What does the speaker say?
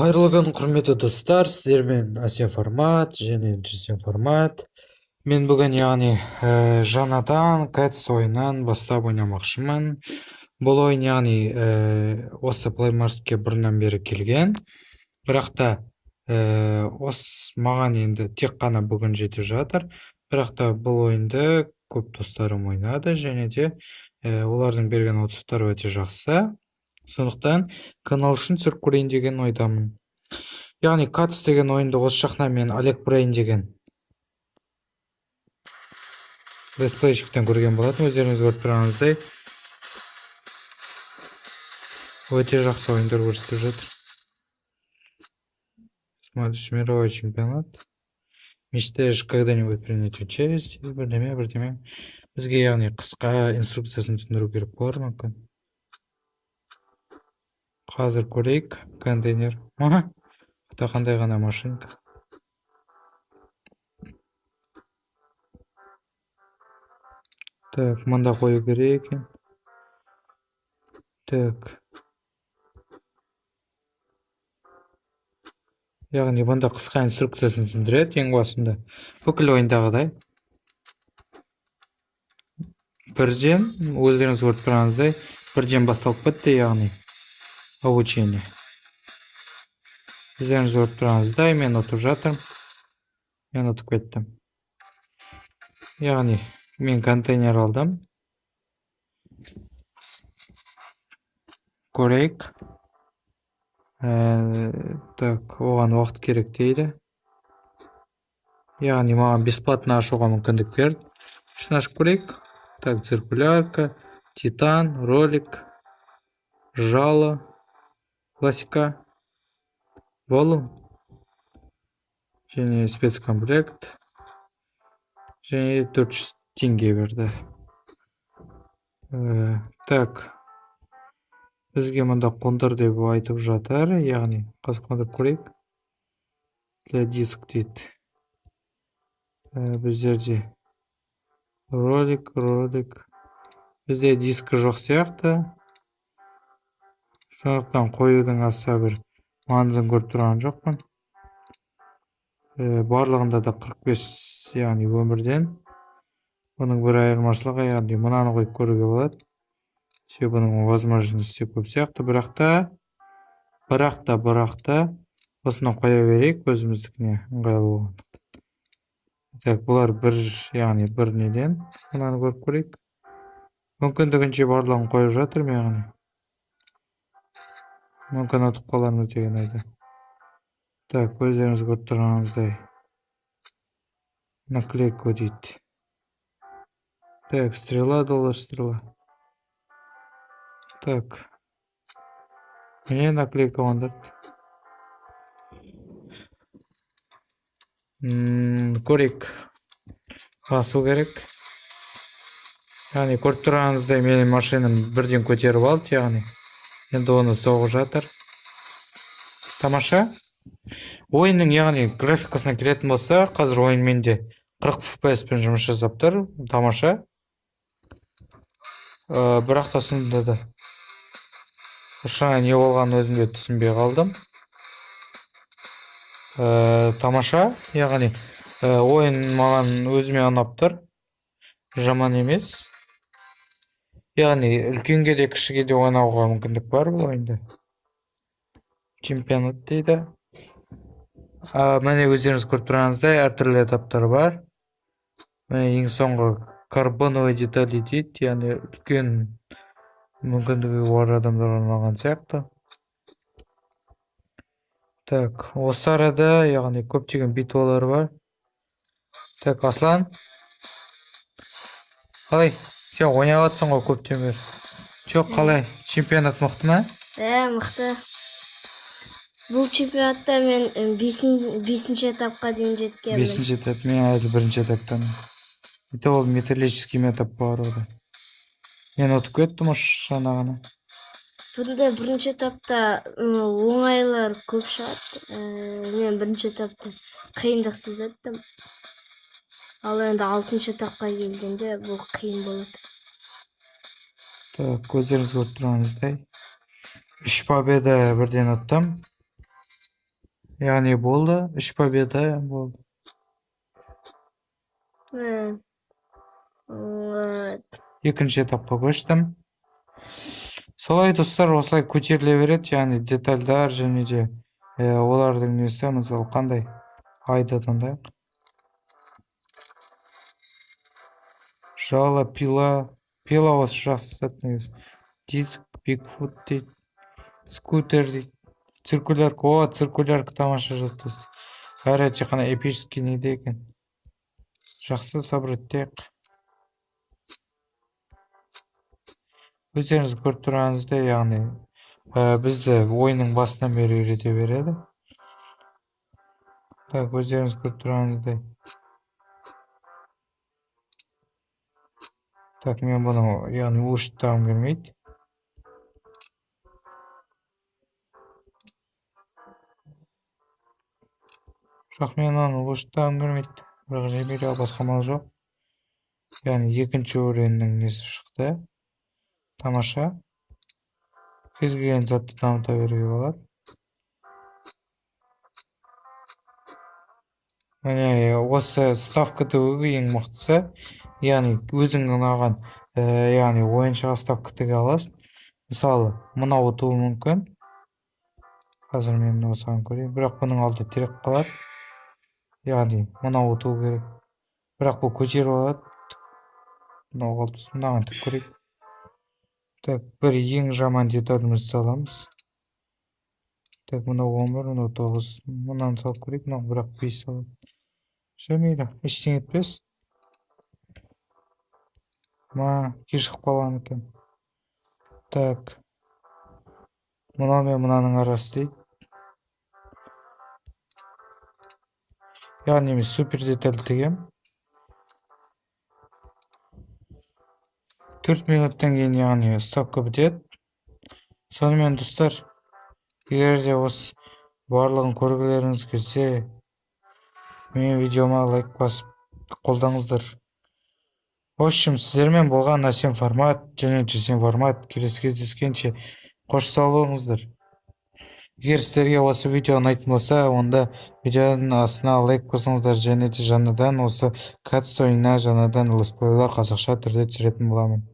Қайырлы күн, құрметті достар, сіздермен Әсем Формат және Джесем Формат. Мен бүгін, яғни, жаңадан Cats ойынын бастап ойнамақшымын. Бұл ойын, яғни, осы Play Marketке бұрыннан бері келген. Бірақ та осы маған енді тек қана бүгін жетіп жатыр. Бірақ та бұл ойынды көп достарым ойнады және де олардың берген отзывтары өте жақсы. Сондықтан канал үшін түсіріп көрейін деген ойдамын. Яғни Cats деген ойынды осы жақта мен Олег Брейн деген летсплейщиктен көрген болатын. Өздеріңіз көріп тұрғаныңыздай өте жақсы ойындар көрсетіп жатыр. Смотришь мировой чемпионат. Мечтаешь когда-нибудь принять участие? Бірдеме, бірдеме. Бізге, яғни, қысқа инструкциясын түсіндіру керек болар мүмкін. Қазір көрейік. Контейнер. Аха. Қандай ғана машинка. Так, мында қою керек екен. Так. Яғни бұнда қысқа инструкциясын түсіндіреді ең басында. Бүкіл ойындағыдай. Бірден, өздеріңіз көріп тұрғаныңыздай, бірден басталып кетті, яғни обучение. Өздеріңіз көріп тұрғаныңыздай, мен ұтып жатырмын. Мен ұтып кеттім. Яғни мен контейнер алдым. Көрейік. Так, оған уақыт керек дейді. Яғни маған бесплатно ашуға мүмкіндік берді. Ішін ашып көрейік. Так, циркулярка, титан, ролик, жало, классика, волу және спецкомплект және 400 теңге берді. Так, бізге мұнда қондыр деп айтып жатыр, яғни қазір қондырып көрейік. Для диск дейді. Біздерде ролик, ролик. Бізде дискі жоқ сияқты. Сондықтан қоюдың аса бір маңызын көріп тұрған жоқпын. Барлығында да 45, яғни өмірден. Бұның бір айырмашылығы, яғни мынаны қойып көруге болады. Себебі бұның возможности көп сияқты, бірақ та осыны қоя берейік өзіміздікіне ыңғайлы болғандықтан. Так, бұлар бір, яғни бір неден мынаны көріп көрейік. Мүмкіндігінше барлығын қойып жатырмын, яғни. Мүмкін ұтып қалармыз деген ойда. Так, өздеріңіз көріп тұрғаныңыздай наклейку дейді. Так, стрела, доллар, стрела. Так. Міне наклейка қондырды. Көрейік. Басу керек. Яғни көріп тұрғаныңыздай менің машинам бірден көтеріп алды, яғни. Енді оны соғып жатыр. Тамаша. Ойынның, яғни, графикасына келетін болса, қазір ойын менде 40 FPS пен жұмыс жасап тұр. Тамаша. Бірақ та сонда да жаңа не болғанын өзім де түсінбей қалдым. Тамаша, яғни ойын маған өзіме ұнап тұр. Жаман емес. Яғни үлкенге де кішіге де ойнауға мүмкіндік бар бұл ойында. Чемпионат дейді. Міне өздеріңіз көріп тұрғаныңыздай әртүрлі этаптар бар. Міне ең соңғы карбоновый детали дейді, яғни үлкен мүмкіндігі бар адамдарға арналған сияқты. Так, осы арада, яғни, көптеген битвалар бар. Так, Аслан. Қалай? Сен ойнап жатсың ғой көптен бері. Жоқ, қалай? Чемпионат мықты ма? Мықты. Бұл чемпионатта мен бесінші этапқа дейін жеткенмін. Бесінші этап, мен әлі бірінші этаптамын. Это ол металлический этап бар ода. Мен ұтып кеттім осы жаңа ғана. Бұнда бірінші этапта оңайлар көп шығады. Мен бірінші этапта қиындықсыз өттім. Ал енді алтыншы этапқа келгенде бұл қиын болады. Так, өздеріңіз көріп тұрғаныңыздай 3 победа бірден ұттым. Яғни болды, 3 победа болды. Екінші этапқа көштім. Солай, достар, осылай көтеріле береді, яғни детальдар және де олардың несі, мысалы, қандай айды таңдайық. Жала, пила, пила осы жақсы зат негізі. Диск, бигфут дейді, скутер дейді, циркулярка, о, циркулярка тамаша зат, достар. Бәрі тек қана эпический неде екен. Жақсы, собрать етейік. Өздеріңіз көріп тұрғаныңыздай, яғни, бізді ойынның басынан бері үйрете береді. Так, өздеріңіз көріп тұрғаныңыздай. Так, мен бұны, яғни, улучшить келмейді. Жоқ, мен оны улучшить келмейді. Бірақ жібере басқа мал жоқ. Яғни екінші уровеньнің несі шықты. Тамаша. Кез келген затты дамыта беруге болады. Міне, осы ставка тігу ең мықтысы. Яғни өзің ұнаған, яғни ойыншыға ставка тіге аласың. Мысалы, мынау ұтуы мүмкін. Қазір мен осыған көрейін. Бірақ бұның алды тіреп қалады. Яғни мынау ұтуы керек. Бірақ бұл көтеріп алады. Мынау қалды. Мынаған тік көрейік. Так, бір ең жаман деталімізді саламыз. Так, мынау 11, мынау 9. Мынаны салып көрейік, мынау бірақ 5 салады. Все, мейлі, ештеңе етпес. Ма, кешігіп қалған екен. Так. Мынау мен мынаның арасы дейді. Яғни мен супер деталь тігем. 4 минуттан кейін, яғни, ставка бітеді. Сонымен, достар, егер де осы барлығын көргілеріңіз келсе, менің видеома лайк басып қолдаңыздар. В общем, сіздермен болған Әсем Формат және Жесем Формат. Келесі кездескенше қош сау болыңыздар. Егер сіздерге осы видео ұнайтын болса, онда видеоның астына лайк басыңыздар және де жаңадан осы Cats ойынына жаңадан летсплейлер қазақша түрде түсіретін боламын.